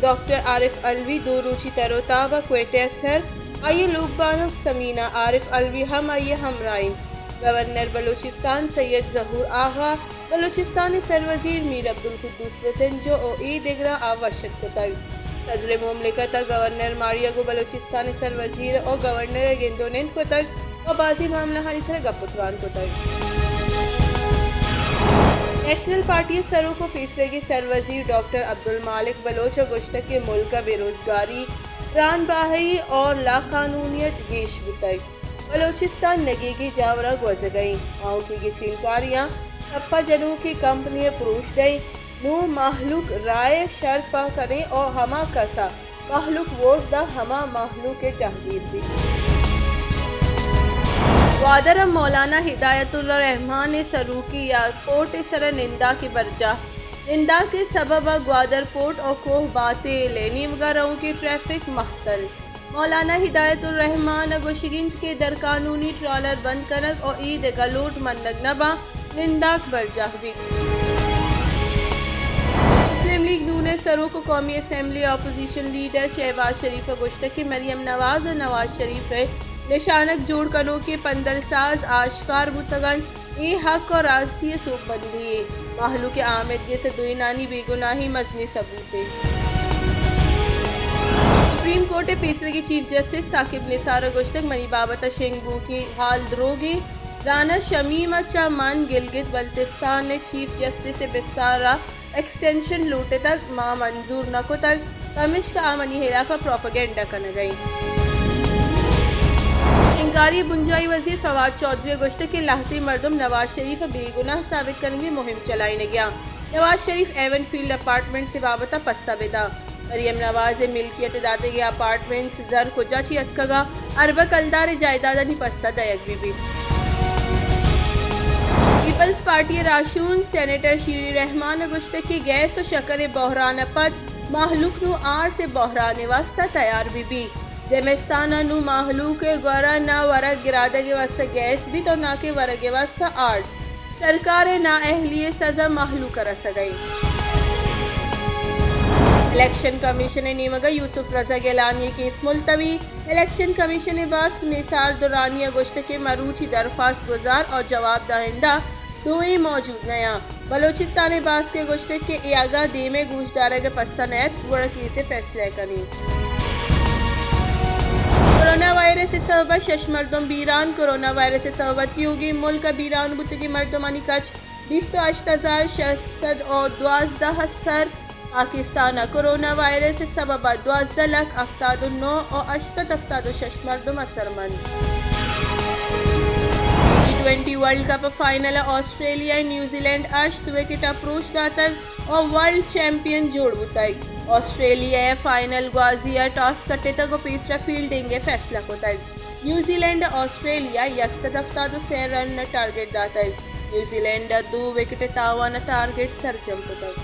ڈاکٹر عارف علوی دو روچی تر و تاب ء کوئٹہ ء سر، آئی ء لوگبانک ثمینہ عارف علوی ہم آئی ء ہمراہ انت۔ گورنر بلوچستان سید ظہور آغا، بلوچستان ء سروزیر میر عبدالقدوس بزنجو و اے دگراں آ وش اتک کتگ۔ صدر مملکت ء گورنر ماریگ و بلوچستان ء سروزیر و گورنر ء گند و نند کتگ و بازیں معاملہانی سرا گپ و تران کتگ۔ نیشنل پارٹی ء سروک و پیسرگیں سروزیر ڈاکٹر عبدالمالک بلوچ ء گوشتگ کہ ملک ء بے روزگاری، رانباہی اور لاقانونیت گیش بوتگ۔ بلوچستان نگیگیں جاوراں گوزگ ء انت۔ آؤکیں گچینکاریاں ٹپا جنوکیں کمپنی ء پروش دئیں۔ نوں مہلوک رائے شر پہ کنیں او ہما کس ء مہلوک ووٹ داں ہما مہلوک ء جہگیر بیت۔ گوادر ء مولانا ہدایت الرحمان ء سروکی ایئرپورٹ ء سر ء ننداک ء برجاہ۔ ننداک ء سبب ء گوادر پورٹ او کوہ بات ء لیہ نیمگ ء روکیں ٹریفک مہتل۔ مولانا ہدایت الرحمان ء گوشگ انت کہ درقانونی ٹرالر بند کنگ و اے دگہ لوٹ منگ نہ باں، ننداک برجاہ بیت۔ مسلم لیگ نون ء سروک و قومی اسمبلی اپوزیشن لیڈر شہباز شریف ء گوشتگ کہ مریم نواز و نواز شریف ء نشانگ جوڑ کنوکیں پندل ساز آشکار بوتگ انت۔ اے حق و راستی ء سوبمندی یے۔ مہلوک ء آمید گس ء دوئینانی بے گناہی مزنیں ثبوتے۔ سپریم کورٹ ء پیسریگیں چیف جسٹس ثاقب نثار ء گوشتگ، منی بابت ء شنگ بوھوکیں ہال دروگے۔ رانا شمیم ء چہ من گلگت بلتستان ء چیف جسٹس ء بستار ء ایکسٹینشن لوٹتگ، ما منظور نہ کتگ، پمیشکا آ منی ہلاپ ء پروپیگنڈا کنگ ء انت۔ شنگکاری ء بنجاہی وزیر فواد چوہدری ء گوشتگ کہ لہتے مردم نواز شریف ء بے گناہ ثابت کنگ ء مہم چلائینگ ء انت۔ نواز شریف ہیون فیلڈ اپارٹمنٹس ء بابت ء پسہ بہ داں۔ مریم نواز ء ملکیت ء داتگیں اپارٹمنٹس زر کجا چہ اتکگ ء اربہ کلدار ء جائیدادانی پسہ دئیگ بہ بیت۔ پیپلز پارٹی ء راہشون سینیٹر شیری رحمان ء گوشتگ کہ گیس ء شکر ء بحران ء پد مہلوک نوں آرت ء بحران ء واستہ تیار بہ بیت۔ زمستان ء نوں مہلوک ء گورا نہ ورگ گرادگ ء واستہ گیس بیت ء ناکہ ورگ ء واستہ آرت۔ سرکار ء نااہلی ء سزا مہلوک ء رسگ ء انت۔ الیکشن کمیشن ء نیمگ ء یوسف رضا گیلانی ء کیس ملتوی۔ الیکشن کمیشن ء باسک نثار درانی ء گوشتگ کہ مروچی درخواست گزار ء جواب دہندہ دوئیں موجود نہ آں۔ بلوچستان ء باسک ء گوشتگ کہ اے اگاں دیم ء گوشدارگ ء پسہ نہ ات، گڑا کیس ء فیصلہ ء کنیں۔ کرونا وائرس ء سبب ء شش مردم بیران۔ کرونا وائرس ء سبب ء تیوگیں ملک ء بیران بوتگیں مردمانی کچ بیست ء ہشت ہزار شش سد ء دوازدہ ء سر۔ پاکستان ء کرونا وائرس ء سبب ء دوازدہ لکھ ہفتاد ء نو ء ہشت سد ہفتاد ء شش مردم اثرمند۔ ٹی ٹوئنٹی ورلڈ کپ ء فائنل ء آسٹریلیا ء نیوزی لینڈ ء ہشت وکٹ ء پروش داتگ ء ورلڈ چیمپئن جوڑ بوتگ۔ آسٹریلیا ء فائنل گوازی ء ٹاس کٹتگ ء پیسرا فیلڈنگ ء فیصلہ کتگ۔ نیوزی لینڈ ء آسٹریلیا ء یک سد ہفتاد ء سے رن ء ٹارگٹ داتگ۔ نیوزی لینڈ ء دو وکٹ ء تاوان ء ٹارگٹ سرجم کتگ۔